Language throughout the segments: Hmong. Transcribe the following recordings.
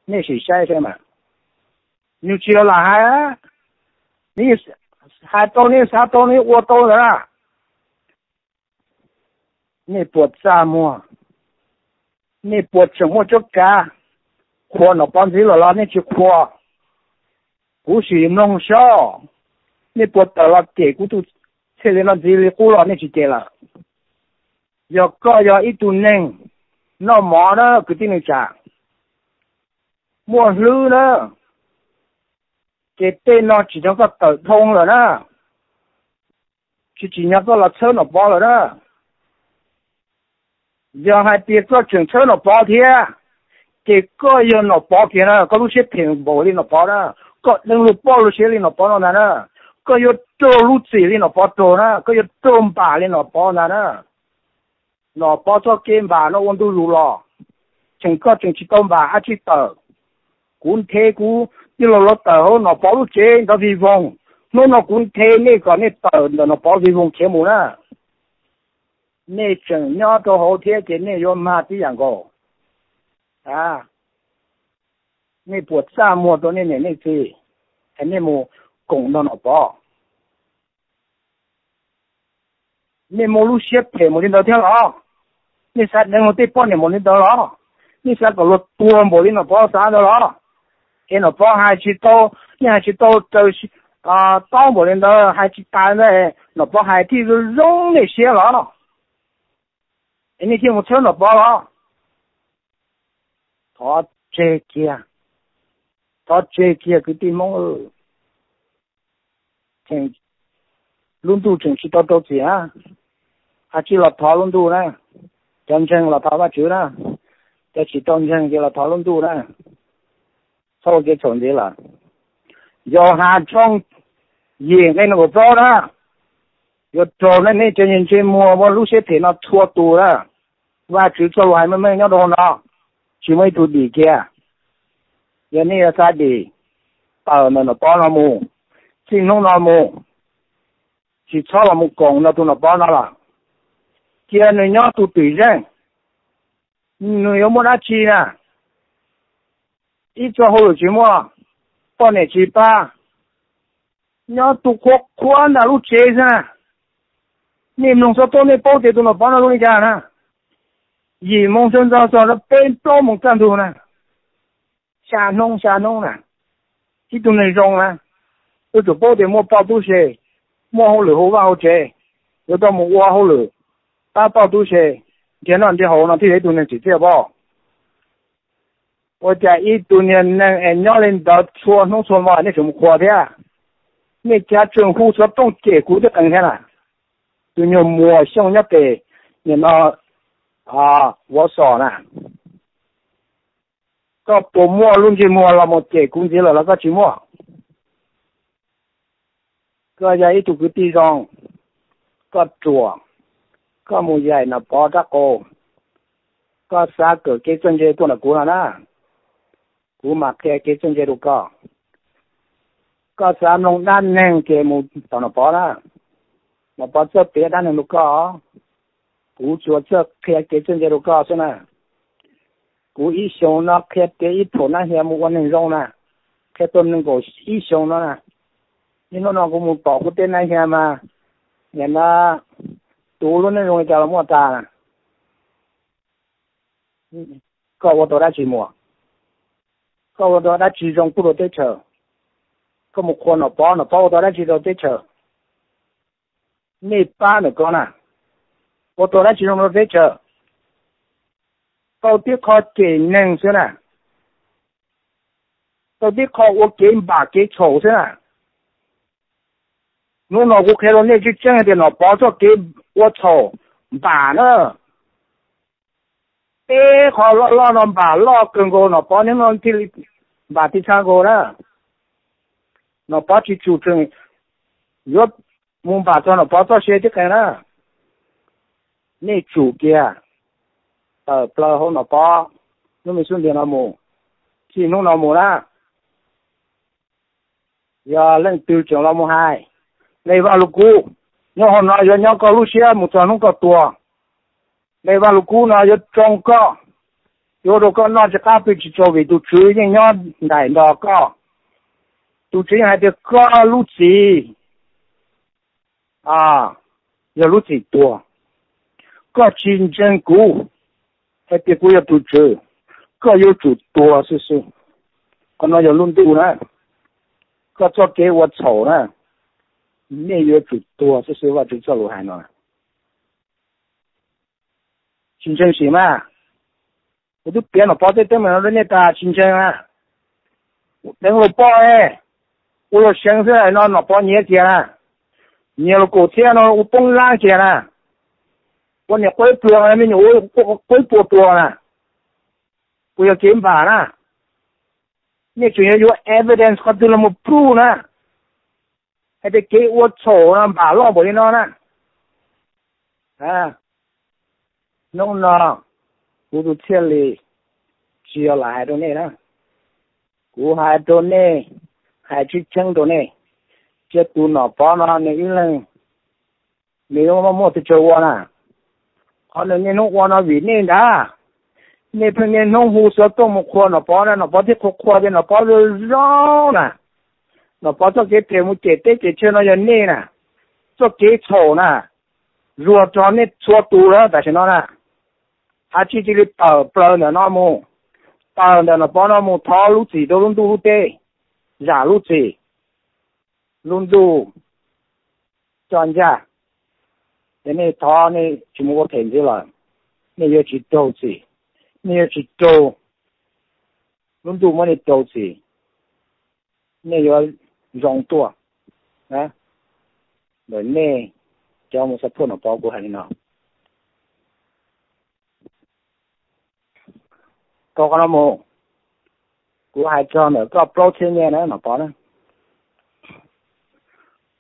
Nej sim saib saib mas, nws tsis yog lam hais, nws hais tau, nws xav tau, nws ua tau ntawd na. Nej puas txaj muag? Nej puas tseem muaj cuab kav qhuas Nom Pov ntxiv lawm los nej tsis qhuas? Kuv sim mloog saib, nej puas tawm los cem kuv tus txhiaj li no ntxiv li qub los nej tsis cem lawm? Yog koj yog ib tug neeg noj mov na kwv tij neej tsa, muaj hlwb na, ces tej no tsim nyog koj tawm dhau lawm na, tsis tsim nyog koj los txhawb Nom Pov lawm na. Yog hais tias koj tseem txhawb Nom Pov thiab, ces koj yog Nom Pov kiag na, koj lub siab phem npaum li Nom Pov na, koj deev luag poj luag sev li Nom Pov no ntag na, koj yuav raug lub txim li Nom Pov raug na, koj yuav raug npam li Nom Pov ntag na. Nom Pov txoj kev npam no ua ntu zus los, tseem koj tseem tsis tau npam dab tsi tawm. Kuv nthe kuv tij laug los tawm hauv Nom Pov lub tsev ntawd vij voog, hnub no kuv nthe nej kom nej tawm ntawm Nom Pov vij voog khiav mus na. Nej tseem nyob rau hauv thiab ces nej yuav mag tib yam nkaus. Nej puas txaj muag rau nej niam nej txiv es nej mus koom nrog Nom Pov? Nej muaj lub siab phem npaum li ntawd thiab los? Nej xav deev luag tej poj niam npaum li ntawd los? Nej xav kom luag tuag npaum li Nom Pov xav ntawd los? Es Nom Pov hais tsis tau, nej hais tsis tau raws taub npaum li ntawd, hais tsis tas ntawd, Nom Pov hais thiaj zoo zoo nej siab los? Es nej thiaj mus txhawb Nom Pov los? Thov tseg kiag, thov tseg kiag kwv tij Hmoob. Lub ntuj tseem tsis tau rau txim na, hais tsis los thov lub ntuj na. Cov ntseeg los thov Vajtswv na, cov tsis tau ntseeg ces los thov lub ntuj na. Txhob ua kev txhaum ntxiv lawm. Yauhas tshooj yim nqe nees nkaum plaub na, yuav raug nej cov ntsej muag muaj lub siab phem no txhua tus na. Vajtswv txoj lus hais meej meej nyob rau hauv no, tsis muaj ib tug dim kiag. Yog nej yuav xav dim, tawm ntawm Nom Pov no mus, txij hnub no mus, tsis txhob los mus koom nrog tus Nom Pov no lawm. Cia nws nyob tus twm zeej, nws yuav muaj dab tsi na? Ib txoj hauj lwm tsis muaj, poj niam tsis pab, nyob tu qhuav qhuav ntawm lub tsev xwb na. Nej mloog xov tooj nej paub tias tus Nom Pov no zoo li cas na. Yim moos sawv ntxov txog rau peb plaub moos kaj ntug na, xya hnub xya hnub na. Ib tug neeg zoo na, yuav tsum paub tias muaj poj tub se, muaj hauj lwm hauv vaj hauv tsev, yuav tau mus ua hauj lwm pab poj tub se, nrhiav noj nrhiav haus no thiaj yog ib tug neeg tsim txiaj pob. Ua cas ib tug niag neeg es nyob li ntawd txhua hnub txhua hmo nej tseem mus qhuas thiab? Nej cav tseem hu xov tooj cem kuv tib qees thiab na. Tus nyuag muam Xyooj nyob pem nim no Vov Xos na, koj puas muaj lub ntsej muag los mus cem kuv ntxiv lawm los koj tsis muaj? Koj yog ib tug kwv tij zoo, koj ruam, koj mus yaim Nom Pov rab qau, koj xav kawm kev txawj ntse tuaj ntawm kuv no na, kuv mam qhia kev txawj ntse rau koj. Koj xav mloog dab neeg ces mus tom Nom Pov na, Nom Pov txawj piav dab neeg rau koj. Kuv tsuas txawj qhia kev txawj ntse rau koj xwb na. Kuv ib xyoos no qhia tias ib phaum nab hia mus ua neeg zoo na, qhia tau nees nkaum ib xyoos no na. Niaj hnub no kuv mus tom kuv tej nab hia mas, nim no tus lub neej zoo li cas los muaj tas. Koj ua tau dab tsi mus? Koj ua tau dab tsi zoo pub rau teb chaws? Koj mus qhuas Nom Pov, Nom Pov ua tau dab tsi rau teb chaws? Nej pab ntawm koj na, ua tau dab tsi zoo rau teb chaws? Tau tib qho cem neeg xwb na, tau tib qho ua kev npam kev txhaum xwb na. Hnub no kuv qhia rau nej tseeb tseeb hais tias Nom Pov txoj kev ua txhaum npam na. Peb qho loj loj no npam loj kawg nkaus, Nom Pov hnub no thiaj li npam tib txha nkaus na. Nom Pov tsis tsum tseem yuav mus npam txog Nom Pov txoj sia tib qees na. Nej tsum kiag tawm plaws hauv Nom Pov lub me xub ntiag no mus, txij hnub no mus na. Yog leej twg tseem los mus hais, Dej Vaj Lug Kub, nyob hauv no yuav nyob koj lub siab mus txog hnub koj tuag. Dej Vaj Lug Kub no yuav tsoo koj, yuav ua rau koj noj tsis qab pw tsis tsaus vim tus tswv yeej nyob nraim nrog koj. Tus tswv yeej hais tias koj lub txim yog lub txim tuag. Koj tsis ntseeg kuv hais tias kuv yog tus tswv, koj yuav tsum tuag xwb xwb. Qhov no yog lub ntuj na, koj txoj kev ua txhaum na, nej yuav tsum tuag xwb xwb, Vajtswv txoj lus hais no. Tsis ntseeg sim mas. Kuv twb piav Nom Pov tej teeb meem no rau nej tas tsis ntseeg na. Deev luag poj, ua luag seev xwb no Nom Pov nyiav kiag na. Nyiav luag kaum txhiab no ua poob lab kiag na. Ua niam quab pluag, me nyuam quab pluag tuag na. Puas yog kev npam na? Nej tseem yuav yuav evidence qhov twg los mus prove na? Hais tias kev ua txhaum no npam loj npaum li no na. Hnub no kuv tus txhiaj li tsis yog lam hais rau nej na. Kuv hais rau nej, hais tseeb tseeb rau nej, cia tus Nom Pov no nws ib leeg, nws yuav muaj muaj pes tsawg ua na. Qhov nws niaj hnub ua no vim nej ntag. Nej pheej niaj hnub hu xov tooj mus qhuas Nom Pov na, Nom Pov thiaj qhuas qhuas tias Nom Pov zoo zoo na. Nom Pov txoj kev phem mus cem teb cem chaw no yog nej na. Txoj kev txhaum na, zuag rau nej txhua tus lawm tam sim no na. Hav tsij cia li tawm plaws ntawm no mus, tawm ntawm Nom Pov no mus thov lub txim rau lub ntuj lub teb, zam lub txim. Lub ntuj coj ncaj, ces nej thov nej tsis mus ua phem ntxiv lawm, nej yuav tsis raug txim, nej yuav tsis raug, lub ntuj muab nej rau txim, nej yuav zoo tuaj. Ntawm nej cov mus xav phuaj Nom Pov kuv hais li no. Tau qhov no mus, kuv hais txog ntawm koj plaub txhiab nyiaj na Nom Pov na.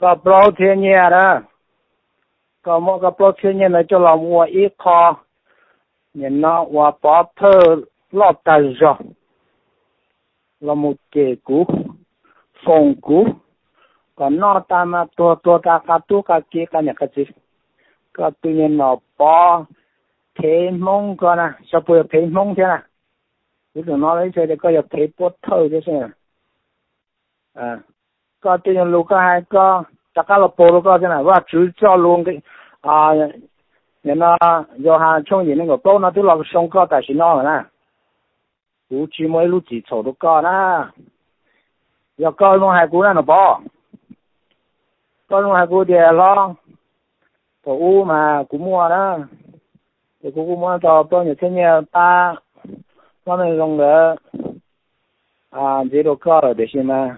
Koj plaub txhiab nyiaj na, koj muab koj plaub txhiab nyiaj ntawd coj los mus ua ib qho, nim no uas pov thawj loj tag zog los mus cem kuv, foom kuv, kom noj tas mas tuag tuag tas qab tub qab kiv qab niam qab txiv. Koj tus niag Nom Pov phem Hmoob koj na, xyov puas yog phem Hmoob thiab na. Kuv tseem hnov ib txhia tias koj yog phem puab thawj thiab xwb. Koj tej lus koj hais koj rov qab los paug rau koj thiab na, Vajtswv txoj lus nqi, nim no Yauhas tshooj yim nees nkaum plaub no twb los soo koj tam sim no lawm na. Kuv tsis muaj ib lub txim txhaum rau koj na. Yog koj zoo hais kuv na Nom Pov, koj zoo hais kuv tias hlob, thaum ub mas kuv muaj na, ces kuv kuj muab tau plaub nyuag txhiab nyiaj pab hlob Neej Zoo nkawd ntxiv rau koj lawm, tiam sis mas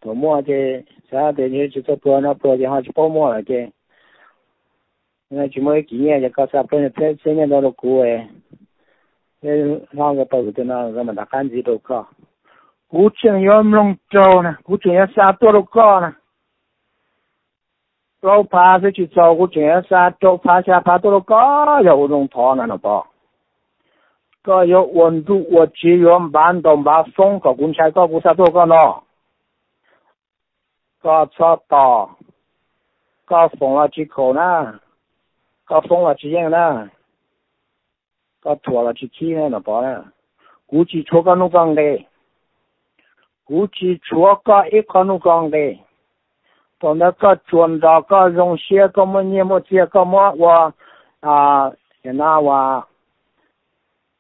thaum muaj ces xav tias tsis txawj pluag no pluag ces ho tsis paub muaj lawm ces tsis muaj ib kis nyiaj ces koj xa plaub nyuag txhiab nyiaj ntawd rau kuv, hlob nkawd tau kuv tej no nkawd mam rov qab ntxiv rau koj. Kuv tseem yuav mloog raug na, kuv tseem yuav xa tuaj rau koj na. Plaub phav xwb tsis txaus, kuv tseem yuav xa rau phav xya phav tuaj rau koj, yog ua zoo thov na Nom Pov. Koj yuav ua ntuj ua tsiv yuav npav ntaus npav foob kom kuv ntshai koj kuv xa tuaj rau koj no. Koj txhob tos, koj foom los tsis khaum na, koj foob los tsis yeej na, koj thuam los tsis khib na Nom Pov na. Kuv tsis tshuav koj nuj koj nqi, kuv tsis tshuav koj ib qho nuj koj nqi. Thaum ntawd koj tsuas nrog koj zoo siab, koj muaj nyiaj muaj txiaj, koj muab ua, no ua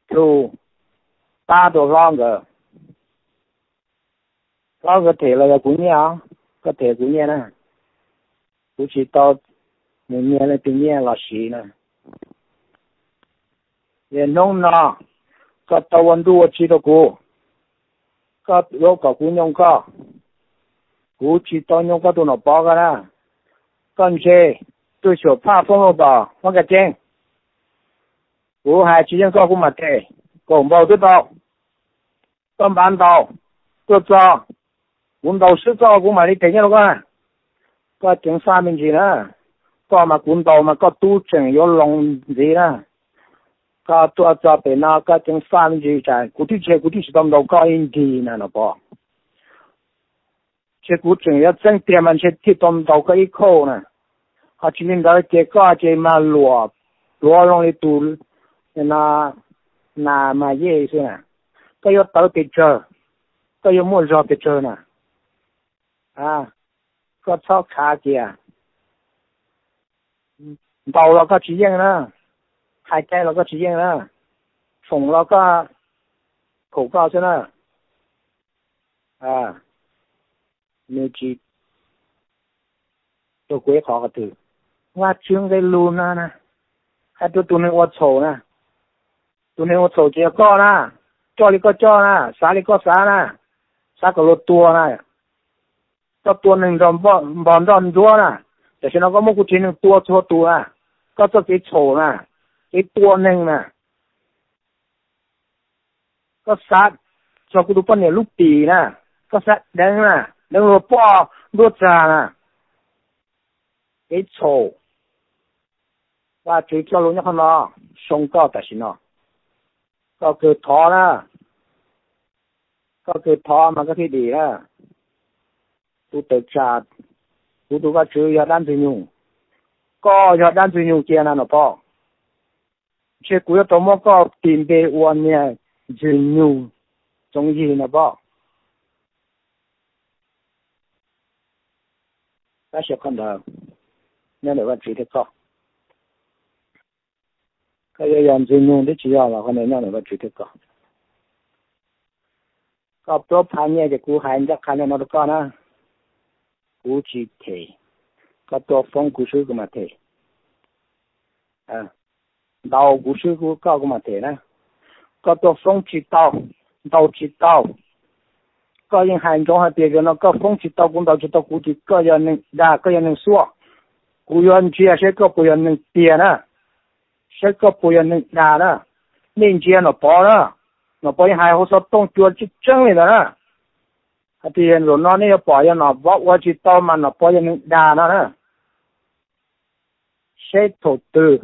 plhu pab rau hlob nkawd. Hlob nkawd them los yog kuv nyiaj os, koj them kuv nyiaj na. Kuv tsis tau mus nyiag leej twg nyiaj los siv na. Ces hnub no koj tau ua ntuj ua tsiv rau kuv, koj yuav kom kuv nyoo koj, kuv tsis tau nyoo koj tus Nom Pov koj na. Koj ntse, tuaj xyuam phaj foob loo tom hlob Nkaj Ceeb. Kuv hais tsis yeej koj kuv mam them, kaum npaug twb tau. Koj npav ntaus tuaj txog, kuv ntaus swb koj kuv mam li them nyiaj rau koj. Koj ceev faj me ntsis na, koj mas kuv ntaus mas koj tub tseem yuav loo ntxiv na. Koj tuaj txog pem no koj ceev faj me ntsis, tsam kuv twb tsis, kuv twb tsis tau ntaus koj ib nrig na Nom Pov. Ntshe kuv tseem yuav txeeb tiag mas ntshe thiaj tau ntaus koj ib khauj na. Ho tsis li ntawd ces koj ces mag luam pluav zoo li tus no, nas mas yej xwb na. Koj yuav tawv pes tsawg, koj yuav muaj zog pes tsawg na, koj txhob khav kiag. Ntaus los koj tsis yeej na, hais cai los koj tsis yeej na, foom los koj khoom koj xwb na. Nws tsis rau kuv ib qhov qhov twg. Vajtswv nqe lus no na, hais rau tus neeg ua txhaum na, tus neeg ua txhaum ces yog koj na, coj li koj coj na, xav li koj xav na, xav kom luag tuag na, koj tua neeg nrog npog nroj nruab na, tam sim no koj muab kuv tsev neeg tua txhua tus na, koj txoj kev txhaum na, kev tua neeg na, koj xav txog kuv tus poj niam lub pim na, koj xav deev na, deev luag poj nruab txag na, kev txhaum. Vajtswv coj lus nyob qhov no, soo koj tam sim no, koj kawg thov na, koj kawg thov mas koj thiaj dim na. Tus tawm tsam kuv tus Vajtswv yog dab Ntxwg Nyoog, koj yog dab Ntxwg Nyoog cia na Nom Pov. Ntshe kuv yuav tau muab koj tis npe ua niag Ntxwg Nyoog Txoov Yig Nom Pov. Tab sis qhov ntawd nyob ntawm Vajtswv thiab koj. Koj yuav yog Ntxwg Nyoog twb tsis yog los qhov ntawd nyob ntawm Vajtswv thiab koj. Koj plaub phav nyiaj ces kuv hais ncaj qha li no rau koj na, kuv tsis them. Koj tuaj foob kuv xwb kuv mam them, ntaus kuv xwb koj kuv mam them na. Koj tuaj foob tsis tau, ntaus tsis tau. Koj yeej hais ntsoov hais tias zaum no koj foob tsis tau kuv, ntaus tsis tau kuv ces koj yog neeg dag, koj yog neeg xuaj. Kuv yuav ntsia saib koj puas yog neeg tiag na, saib koj puas yog neeg dag na. Nej ntsia Nom Pov na, Nom Pov yeej hais hauv xov tooj cua tseeb tseeb li ntawd na. Hais tias zaum no nej yuav pom yog Nom Pov ua tsis tau mas Nom Pov yog neeg dag no na. Saib thaum twg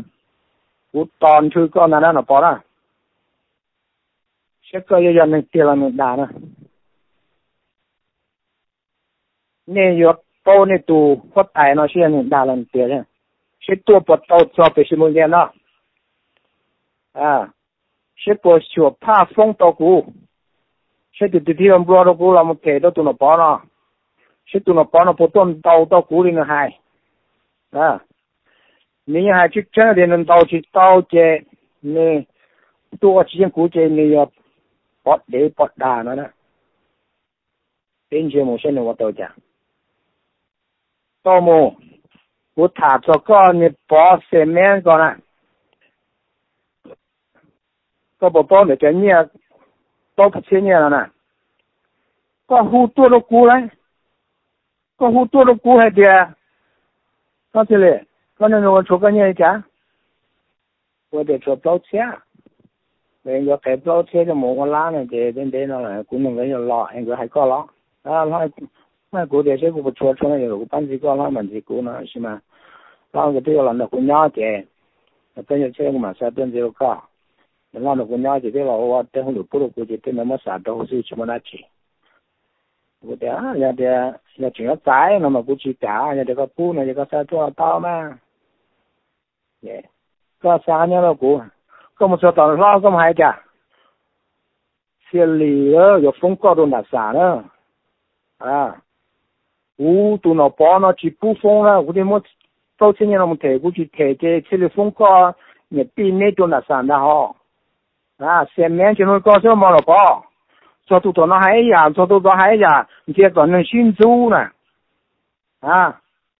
kuv tos nrhw koj ntag na Nom Pov na, saib koj yuav yog neeg tiag los neeg dag na. Nej yuav paub nej tus huab tais no saib yog neeg dag los neeg tiag, saib tuaj puas tau txog pem Xis Mus Lis no, saib puas xyuam phaj foob tau kuv, saib tus twg thiaj nplua rau kuv los mus them rau tus Nom Pov no, saib tus Nom Pov no puas tuaj ntaus tau kuv li nws hais. Nws yeej hais tseeb tseeb tias nws ntaus tsis tau ces nws tuaj ua tsis yeej kuv ces nws yog pov dev pov dag no na. Peb ntsia mus saib nws ua tau cas. Tau mus, kuv tham txog koj niag pov Xes Mev ko na, koj puas paub ntawm cov nyiaj plaub txhiab nyiaj no na? Koj hu tuaj rau kuv lauj, koj hu tuaj rau kuv hais tias, koj thiaj li, koj neeg ua tshuav koj nyiaj li cas? Kuv tias tshuav plaub txhiab, es nkawd qev plaub txhiab coj mus ua lab no ces ntev ntev no kuv nug nkawd los es nkawd hais koj los, hlob, kuv tias seb kuv puas tshuav, tshuav no kuv pab ntxiv koj, hlob mam ntxiv kuv no sis mas, hlob nkawd twb yuav los nrog kuv nyob ces, peb nyuag txhiab kuv mam xa tuaj ntxiv rau koj. Hlob nrog kuv nyob ces twb los ua tej hauj lwm pub rau kuv ces tej ntawd muab xav rau hauv xwb tsis muaj dab tsi. Kuv tias yog tias yog tseem yuav txais no mas kuv tsis kam, yog tias koj pub no ces koj xa tuaj tau mas. Koj xa nyob rau kuv, koj mus txog tom hlob koj mus hais cas? Xia Lis yuav foob koj rau nram xam na. Kuv tus Nom Pov no tsis pub foob na, kuv thiaj muab plaub txhiab nyiaj no mus them, kuv tsis them ces thiaj li foob koj niam tij neb rau nram xam ntag hos. Xia Mev tsis nug koj xwb mog Nom Pov. Txog tus thaum no hais ib yam, txog tus tod hais ib yam, ntxias kom neeg sib ntxub na.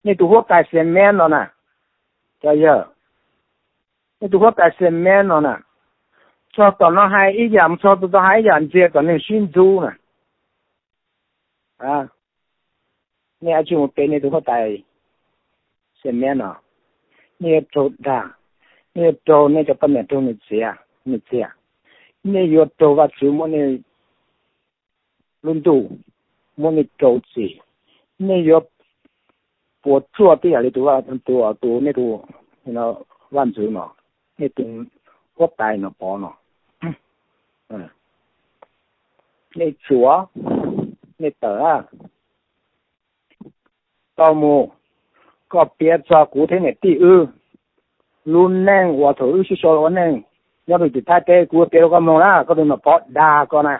Nej tus huab tais Xia Mev no na, cov yawg, nej tus huab tais Xia Mev no na, txog tom no hais ib yam, txog tus tod hais ib yam, ntxias kom neeg sib ntxub na. Nej yuav tsum mus pe nej tus huab tais Xia Mev no, nej yuav raug dag, nej yuav raug nej cov poj niam raug nws txiav, nws txiag, nej yuav raug Vajtswv muab nej lub ntuj, muab nej rau txim, nej yuav puas tsuaj tib yam li tus, tus, tus nej tus vaj ntxwv no, nej tus huab tais Nom Pov no. Nej tsuav, nej tawm. Tau mus, koj piav txog kuv thiab niam tij wb lub neej uas thaum wb sib sau ua neej, Nyob rau tim Thaib teb kuv ua kev rau koj mloog na, koj tus Nom Phov dag koj na.